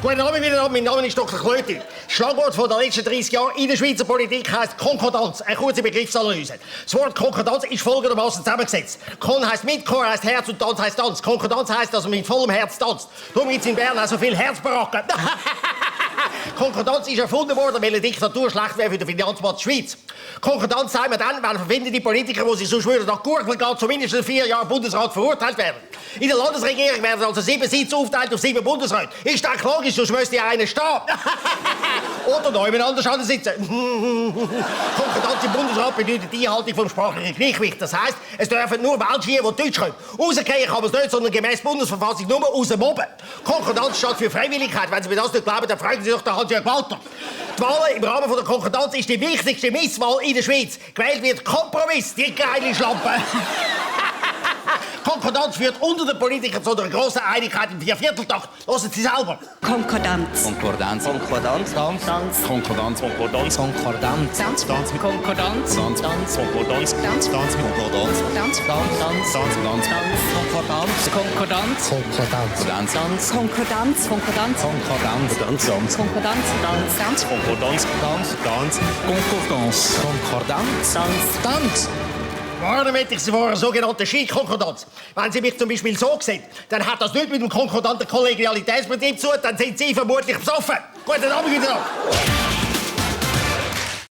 Guten Abend miteinander, mein Name ist Dr. Klöti. Das Schlagwort von den letzten 30 Jahren in der Schweizer Politik heisst Konkordanz. Eine kurze Begriffsanalyse. Das Wort Konkordanz ist folgendermaßen zusammengesetzt. Kon heisst mit, Chor heisst Herz und Tanz heisst Tanz. Konkordanz heisst, dass man mit vollem Herz tanzt. Darum gibt es in Bern auch so viele Herzbaracken. Konkordanz ist erfunden worden, weil eine Diktatur schlecht wäre für den Finanzmarkt der Schweiz. Konkordanz sagen wir dann, wenn verwendete Politiker, die sich sonst würden nach Gurgeln gehen, zumindest 4 Jahre Bundesrat verurteilt werden. In der Landesregierung werden also 7 Sitze aufgeteilt auf 7 Bundesräte. Ist das logisch, sonst müsste ja einer stehen. Oder noch jemand anders sitzen. Konkordanz im Bundesrat bedeutet die Einhaltung vom sprachlichen Gleichgewicht. Das heisst, es dürfen nur Welche schieben, die Deutsch können. Rausgehen kann man es nicht, sondern gemäss Bundesverfassung nur raus mobben. Konkordanz steht für Freiwilligkeit. Wenn Sie mir das nicht glauben, dann fragen Sie doch den Hans-Jörg Walter. Die Wahl im Rahmen der Konkordanz ist die wichtigste Misswahl in der Schweiz. Gewählt wird Kompromiss, die geile Schlampe. Konkordanz führt unter den Politikern zu einer grossen Einigkeit im Viervierteltakt. Hören Sie selber. Konkordanz. Konkordanz. Konkordanz. Konkordanz. Konkordanz. Konkordanz. Konkordanz. Tanz. Konkordanz. Konkordanz. Konkordanz. Konkordanz. Konkordanz. Konkordanz. Konkordanz. Konkordanz. Konkordanz. Konkordanz. Konkordanz. Konkordanz. Konkordanz. Konkordanz. Konkordanz. Konkordanz. Tanz. Warnen möchte ich Sie vor einer sogenannten Ski-Konkordanz. Wenn Sie mich zum Beispiel so sehen, dann hat das nichts mit dem konkordanten Kollegialitätsprinzip zu tun, dann sind Sie vermutlich besoffen. Guten Abend wieder.